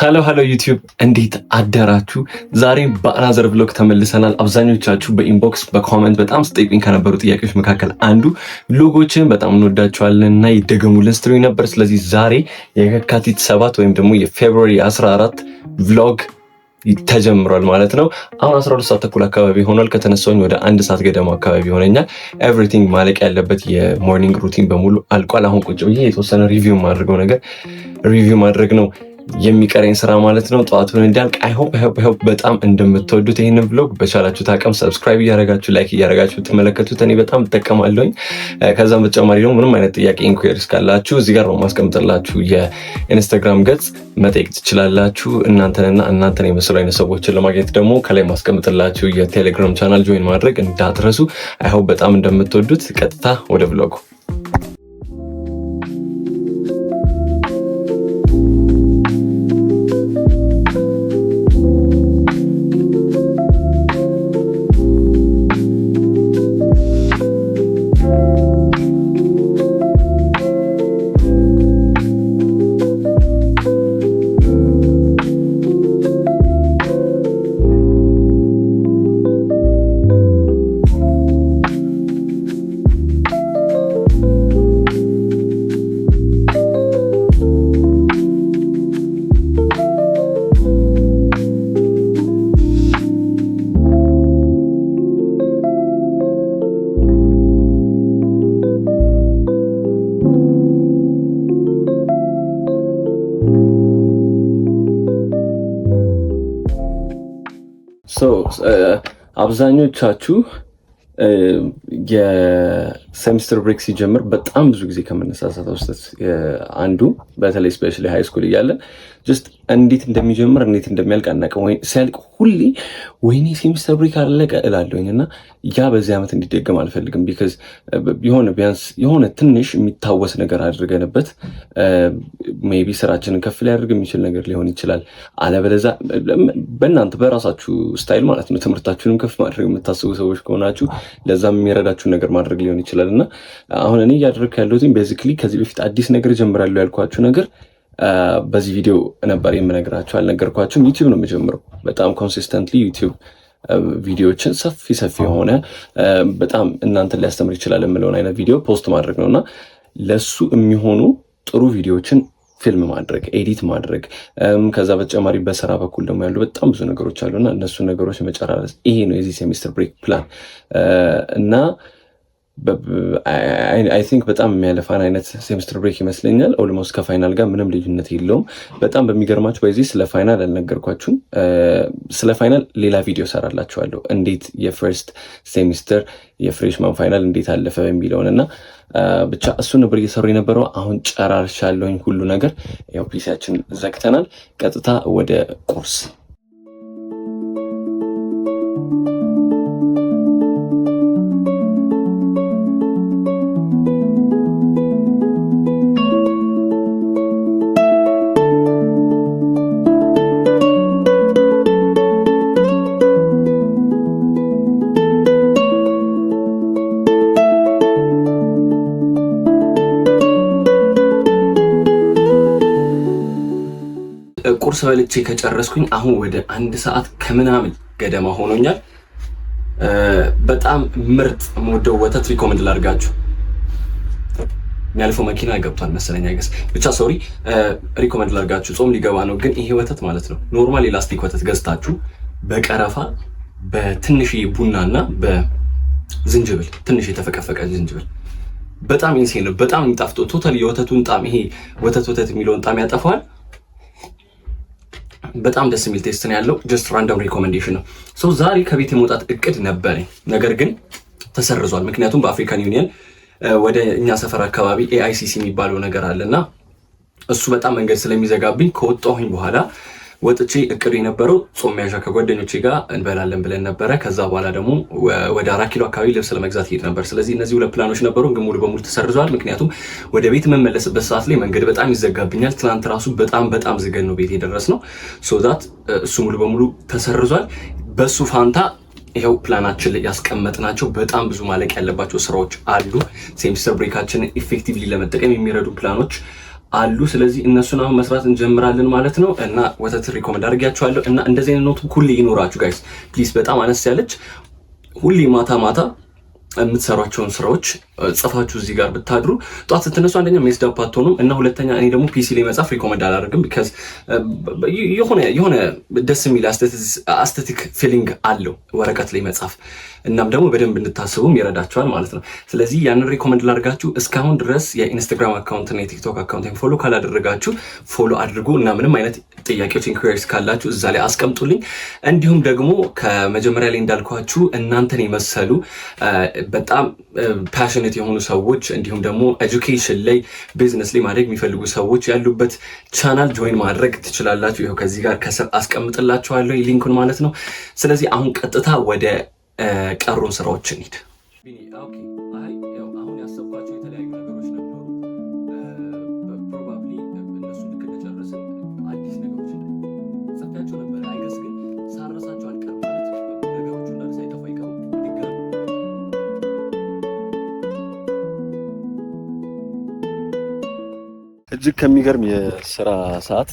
Hello hello YouTube፣ እንዴት አደራችሁ? ዛሬ በ another vlog ተመልሰናል። አብዛኞቻችሁ በ inbox፣ በ comment በጣም ስጠይቁኝ ከነበሩ ጥያቄዎች መካከል አንዱ vlog ኦችን በጣም እንወዳቸዋለን እና ይደገሙልን ስትሉኝ ነበር። ስለዚህ ዛሬ የካቲት 7 ወይም ደግሞ የ February 14 vlog ተጀምሯል ማለት ነው። አሁን 12 ሰዓት ተኩል አካባቢ ሆኗል። ከተነሳሁኝ ወደ 1 ሰዓት ገደማ አካባቢ ሆነኛል። Everything ማለቅ ያለበት የ morning routine በሙሉ አልቋል። አሁን ቁጭ ብዬ የተወሰነ review ማድረገው ነገር review ማድረግ ነው የሚቀረኝ ስራ ማለት ነው። ጠዋቱን እንዲያልቅ I hope, I hope, I hope በጣም እንደምትወዱት ይህንን vlog። በቻላችሁት አቅም subscribe እያደረጋችሁ፣ like እያደረጋችሁ ትመለከቱት እኔ በጣም እጠቀማለሁኝ። ከዛም በተጨማሪ ደግሞ ምንም አይነት ጥያቄ፣ inquiries ካላችሁ እዚህ ጋር በማስቀምጥላችሁ የኢንስታግራም ገጽ መጠየቅ ትችላላችሁ። እናንተንና እናንተን የመሰሉ አይነት ሰዎችን ለማግኘት ደግሞ ከላይ ማስቀምጥላችሁ የቴሌግራም channel join ማድረግ እንዳትረሱ። I hope በጣም እንደምትወዱት። ቀጥታ ወደ vlog ኡ። አብዛኞቻችሁ የ semester break ሲጀምር በጣም ብዙ ጊዜ ከምንሳሳተው ስህተት አንዱ፣ በተለይ especially high school እያለን፣ just እንዴት እንደሚጀምር እንዴት እንደሚያልቅ አናውቅም። ወይ ሲያልቅ ሁሌ ወይኔ semester break አለቀ እላለሁኝ እና ያ በዚህ ዓመት እንዲደገም አልፈልግም። Because የሆነ ቢያንስ የሆነ ትንሽ የሚታወስ ነገር አድርገንበት maybe ስራችንን ከፍ ሊያደርግ የሚችል ነገር ሊሆን ይችላል። አለበለዛ በእናንተ በራሳችሁ style ማለት ነው፣ ትምህርታችሁንም ከፍ ማድረግ የምታስቡ ሰዎች ከሆናችሁ ለዛም የሚረዳችሁን ነገር ማድረግ ሊሆን ይችላል። እና አሁን እኔ እያደረግኩ ያለሁት basically ከዚህ በፊት አዲስ ነገር እጀምራለሁ ያልኳችሁ ነገር በዚህ ቪዲዮ ነበር የምነግራችሁ፣ አልነገርኳችሁም። ዩቲዩብ ነው የምጀምረው። በጣም consistently ዩቲዩብ ቪዲዮዎችን ሰፊ ሰፊ የሆነ በጣም እናንተን ሊያስተምር ይችላል የምለውን አይነት ቪዲዮ post ማድረግ ነው። እና ለሱ የሚሆኑ ጥሩ ቪዲዮዎችን ፊልም ማድረግ፣ edit ማድረግ፣ ከዛ በተጨማሪ በስራ በኩል ደግሞ ያሉ በጣም ብዙ ነገሮች አሉና እነሱ ነገሮች መጨራረስ፣ ይሄ ነው የዚህ semester break plan። እና I think በጣም የሚያለፋን አይነት semester break ይመስለኛል። Almost ከ final ጋር ምንም ልዩነት የለውም። በጣም በሚገርማችሁ በዚህ ስለ final አልነገርኳችሁም። ስለ final ሌላ ቪዲዮ ሰራላችኋለሁ። እንዴት የ first semester የ freshman final እንዴት አለፈ የሚለውን። እና ብቻ እሱ ነበር እየሰሩ የነበረው። አሁን ጨራርሻለሁኝ ሁሉ ነገር። ያው PC ያችን ዘግተናል። ቀጥታ ወደ ቁርስ። ቁርስ በልቼ ከጨረስኩኝ አሁን ወደ 1 ሰዓት ከምናምን ገደማ ሆኖኛል። በጣም ምርጥ የምወደው ወተት recommend ላድርጋችሁ። የሚያልፈው መኪና ገብቷል መሰለኝ፣ I guess። ብቻ sorry፣ recommend ላድርጋችሁ። ጾም ሊገባ ነው፣ ግን ይሄ ወተት ማለት ነው normal የላስቲክ ወተት ገዝታችሁ በቀረፋ፣ በትንሽ ቡና እና በዝንጅብል፣ ትንሽ የተፈቀፈቀ ዝንጅብል፣ በጣም insane ነው። በጣም የሚጣፍጠው totally የወተቱን ጣም፣ ይሄ ወተት ወተት የሚለውን ጣም ያጠፋዋል። በጣም ደስ የሚል taste ነው ያለው። Just random recommendation ነው። So ዛሬ ከቤት የመውጣት እቅድ ነበረኝ፣ ነገር ግን ተሰርዟል። ምክንያቱም በ African Union ወደ እኛ ሰፈር አካባቢ AICC የሚባለው ነገር አለ እና እሱ በጣም መንገድ ስለሚዘጋብኝ ከወጣሁኝ በኋላ፣ ወጥቼ እቅዱ የነበረው ጾም መያዣ ከጓደኞቼ ጋር እንበላለን ብለን ነበረ። ከዛ በኋላ ደግሞ ወደ 4 ኪሎ አካባቢ ልብስ ለመግዛት ሄድ ነበር። ስለዚህ እነዚህ ሁለት ፕላኖች ነበሩ፣ ግን ሙሉ በሙሉ ተሰርዘዋል። ምክንያቱም ወደ ቤት የምመለስበት ሰዓት ላይ መንገድ በጣም ይዘጋብኛል። ትናንት ራሱ በጣም በጣም ዝገን ነው ቤት የደረስነው። So that እሱ ሙሉ በሙሉ ተሰርዟል። በሱ ፋንታ ይኸው ፕላናችን ላይ ያስቀመጥናቸው በጣም ብዙ ማለቅ ያለባቸው ስራዎች አሉ። Semester break ኣችንን effectively ለመጠቀም የሚረዱ ፕላኖች አሉ። ስለዚህ እነሱን አሁን መስራት እንጀምራለን ማለት ነው። እና ወተት recommend አድርጊያችኋለሁ። እና እንደዚህ አይነት notebook ሁሌ ይኖራችሁ guys please። በጣም አነስ ያለች ሁሌ ማታ ማታ የምትሰሯቸውን ስራዎች ጽፋችሁ እዚህ ጋር ብታድሩ ጠዋት ስትነሱ አንደኛ messed up አትሆኑም፣ እና ሁለተኛ እኔ ደግሞ PC ላይ መጻፍ recommend አላደርግም። Because የሆነ ደስ የሚል aesthetic feeling አለው ወረቀት ላይ መጻፍ፣ እናም ደግሞ በደንብ እንድታስቡም ይረዳችኋል ማለት ነው። ስለዚህ ያንን recommend ላድርጋችሁ። እስካሁን ድረስ የ Instagram account እና የ TikTok account follow ካላደረጋችሁ follow አድርጉ፣ እና ምንም አይነት ጥያቄዎች inquiries ካላችሁ እዛ ላይ አስቀምጡልኝ። እንዲሁም ደግሞ ከመጀመሪያ ላይ እንዳልኳችሁ እናንተን የመሰሉ በጣም passionate የሆኑ ሰዎች እንዲሁም ደግሞ education ላይ፣ ቢዝነስ ላይ ማደግ የሚፈልጉ ሰዎች ያሉበት channel join ማድረግ ትችላላችሁ። ይኸው ከዚህ ጋር ከስር አስቀምጥላችኋለሁ link ኡን ማለት ነው። ስለዚህ አሁን ቀጥታ ወደ ቀሩን ስራዎች እንሂድ። አሁን ያሰብኳቸው የተለያዩ ነገሮች ነበሩ። Probably እነሱ ልክ እንደጨረስን አዲስ ነገሮች ጽፌያቸው ነበር። I guess ግን ሳረሳቸው አልቀርም፣ ማለት ነገሮቹ እንዳለ ሳይጠፉ አይቀሩም። ድጋሚ እጅግ ከሚገርም የስራ ሰዓት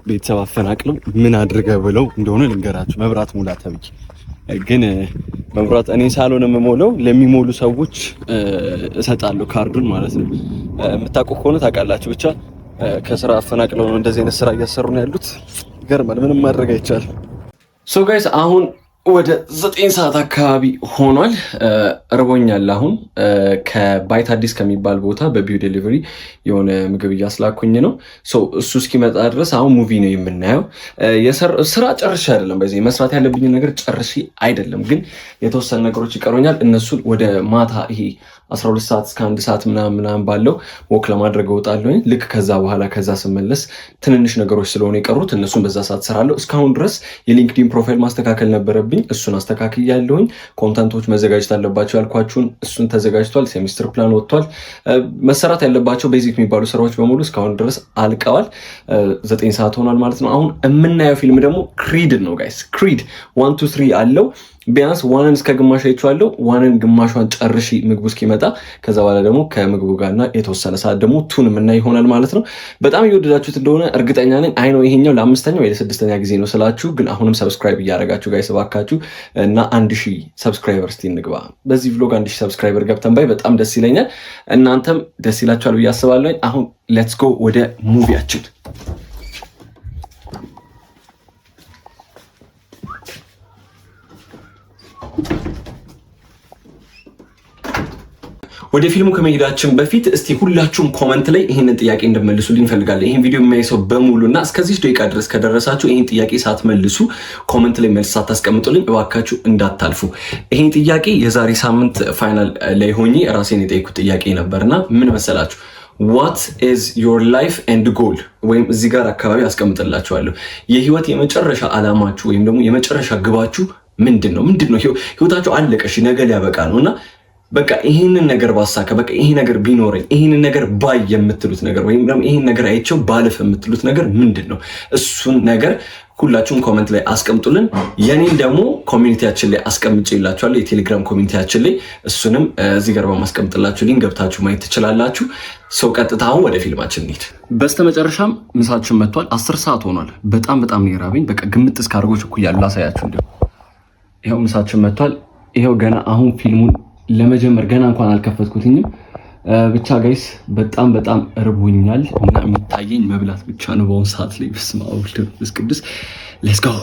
ቤተሰብ አፈናቅለው ምን አድርገ ብለው እንደሆነ ልንገራችሁ። መብራት ሙላ ተብዬ፣ ግን መብራት እኔ ሳልሆን የምሞላው ለሚሞሉ ሰዎች እሰጣለሁ ካርዱን ማለት ነው። የምታውቁ ከሆነ ታውቃላችሁ። ብቻ ከስራ አፈናቅለው ነው እንደዚህ አይነት ስራ እያሰሩ ነው ያሉት። ይገርማል። ምንም ማድረግ አይቻልም። So guys፣ አሁን ወደ 9 ሰዓት አካባቢ ሆኗል። እርቦኛል። አሁን ከባይት አዲስ ከሚባል ቦታ በ beU delivery የሆነ ምግብ እያስላኩኝ ነው። እሱ እስኪመጣ ድረስ አሁን movie ነው የምናየው። ስራ ጨርሼ አይደለም፣ በዚህ መስራት ያለብኝ ነገር ጨርሼ አይደለም፣ ግን የተወሰነ ነገሮች ይቀሩኛል። እነሱን ወደ ማታ ይሄ 12 ሰዓት እስከ 1 ሰዓት ምናምን ምናምን ባለው walk ለማድረግ እወጣለሁኝ። ልክ ከዛ በኋላ ከዛ ስመለስ ትንንሽ ነገሮች ስለሆኑ የቀሩት እነሱን በዛ ሰዓት እሰራለሁ። እስካሁን ድረስ የ LinkedIn profile ማስተካከል ነበረብኝ። እሱን አስተካክያለሁኝ። Content ኦች መዘጋጀት አለባቸው ያልኳችሁን እሱን ተዘጋጅቷል። Semester plan ወጥቷል። መሰራት ያለባቸው basic የሚባሉ ስራዎች በሙሉ እስካሁን ድረስ አልቀዋል። 9 ሰዓት ሆኗል ማለት ነው። አሁን የምናየው ፊልም ደግሞ Creed ነው guys። Creed 1, 2, 3 አለው። ቢያንስ one ን እስከ ግማሽ አይቼዋለሁ። One ን ግማሿን ጨርሼ ምግቡ እስኪመጣ፣ ከዛ በኋላ ደግሞ ከምግቡ ጋርና የተወሰነ ሰዓት ደግሞ two ን የምናይ ይሆናል ማለት ነው። በጣም እየወደዳችሁት እንደሆነ እርግጠኛ ነኝ። I know ይሄኛው ለአምስተኛ ወይ ለስድስተኛ ጊዜ ነው ስላችሁ፣ ግን አሁንም subscribe እያደረጋችሁ guys እባካችሁ፣ እና 1,000 subscriber እስቲ እንግባ። በዚህ vlog 1,000 subscriber ገብተን ባይ በጣም ደስ ይለኛል። እናንተም ደስ ይላችኋል ብዬ አስባለሁ። አሁን let's go ወደ movie ያችን። ወደ ፊልሙ ከመሄዳችን በፊት እስቲ ሁላችሁም comment ላይ ይህንን ጥያቄ እንድትመልሱልኝ እፈልጋለሁ። ይህን ቪዲዮ የሚያይ ሰው በሙሉ እና እስከዚህ ደቂቃ ድረስ ከደረሳችሁ ይህን ጥያቄ ሳትመልሱ፣ comment ላይ መልስ ሳታስቀምጡልኝ እባካችሁ እንዳታልፉ። ይህን ጥያቄ የዛሬ ሳምንት final ላይ ሆኜ ራሴን የጠየኩት ጥያቄ ነበርና ምን መሰላችሁ? What is your life end goal? ወይም እዚህ ጋር አካባቢ አስቀምጥላችኋለሁ። የህይወት የመጨረሻ ዓላማችሁ ወይም ደግሞ የመጨረሻ ግባችሁ ምንድን ነው? ምንድን ነው? ህይወታችሁ አለቀ፣ እሺ፣ ነገ ሊያበቃ ነው እና በቃ ይህንን ነገር ባሳካ፣ በቃ ይሄ ነገር ቢኖረኝ፣ ይህንን ነገር ባይ የምትሉት ነገር ወይም ደግሞ ይህን ነገር አይቼው ባልፍ የምትሉት ነገር ምንድን ነው? እሱን ነገር ሁላችሁም comment ላይ አስቀምጡልን። የኔን ደግሞ community ያችን ላይ አስቀምጬላችኋለሁ፣ የቴሌግራም community ያችን ላይ፣ እሱንም እዚህ ጋር በማስቀምጥላችሁ link ገብታችሁ ማየት ትችላላችሁ። So ቀጥታ አሁን ወደ ፊልማችን እንሂድ። በስተመጨረሻም ምሳችን መጥቷል። 10 ሰዓት ሆኗል። በጣም በጣም ነው የራበኝ። በቃ ግምጥ እስካርጎ ቸኩያለሁ። ላሳያችሁ እንዲሁ። ይኸው ምሳችን መጥቷል። ይኸው ገና አሁን ፊልሙን ለመጀመር ገና እንኳን አልከፈትኩትኝም። ብቻ guys በጣም በጣም እርቦኛል እና የሚታየኝ መብላት ብቻ ነው በአሁን ሰዓት ላይ። በስመ አብ ወወልድ ወመንፈስ ቅዱስ፣ let's go።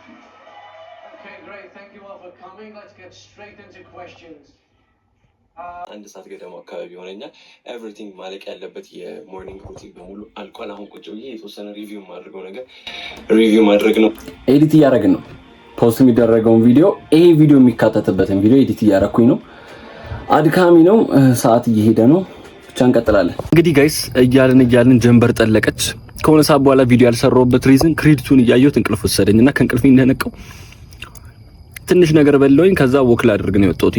Okay, great. Thank you all for coming. Let's get straight into questions. 1 ሰዓት ገደማ አካባቢ ይሆነኛል። Everything ማለቅ ያለበት የ morning routine በሙሉ አልቋል። አሁን ቁጭ ብዬ የተወሰነ review የማድርገው ነገር review ማድረግ ነው። Edit እያደረግን ነው። Post የሚደረገውን ቪዲዮ፣ ይሄ ቪዲዮ የሚካተትበትን ቪዲዮ edit እያደረኩኝ ነው። አድካሚ ነው። ሰዓት እየሄደ ነው። ብቻ እንቀጥላለን። እንግዲህ guys፣ እያልን እያልን ጀንበር ጠለቀች። ከሆነ ሰዓት በኋላ ቪዲዮ ያልሰራሁበት reason Creed 2ን እያየሁት እንቅልፍ ወሰደኝ እና ከእንቅልፌ እንደነቃው ትንሽ ነገር በላሁኝ። ከዛ walk ላድርግ ነው የወጣሁት።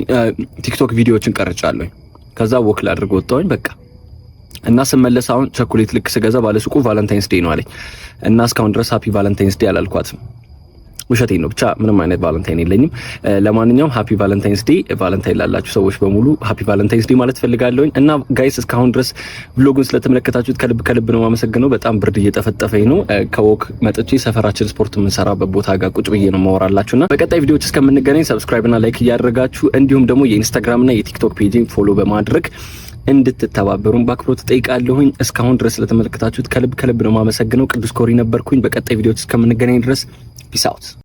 TikTok ቪዲዮዎችን ቀርጫለሁኝ። ከዛ walk ላድርግ ወጣሁኝ በቃ። እና ስመለስ አሁን ቸኮሌት ልክ ስገዛ ባለሱቁ Valentine's Day ነው አለኝ እና እስካሁን ድረስ happy Valentine's Day አላልኳትም። ውሸቴን ነው። ብቻ ምንም አይነት Valentine የለኝም። ለማንኛውም happy Valentine's Day። Valentine ላላችሁ ሰዎች በሙሉ happy Valentine's Day ማለት ፈልጋለሁኝ። እና guys፣ እስካሁን ድረስ vlog ኡን ስለተመለከታችሁት ከልብ ከልብ ነው የማመሰግነው። በጣም ብርድ እየጠፈጠፈኝ ነው። ከ walk መጥቼ ሰፈራችን ስፖርት የምንሰራበት ቦታ ጋር ቁጭ ብዬ ነው ማወራላችሁ እና በቀጣይ ቪዲዮዎች እስከምንገናኝ subscribe እና like እያደረጋችሁ እንዲሁም ደግሞ የ Instagram እና የ TikTok page ን follow በማድረግ እንድትተባበሩን በአክብሮት እጠይቃለሁኝ። እስካሁን ድረስ ስለተመለከታችሁት ከልብ ከልብ ነው የማመሰግነው። ቅዱስ ኮሪ ነበርኩኝ። በቀጣይ ቪዲዮዎች እስከምንገናኝ ድረስ peace out።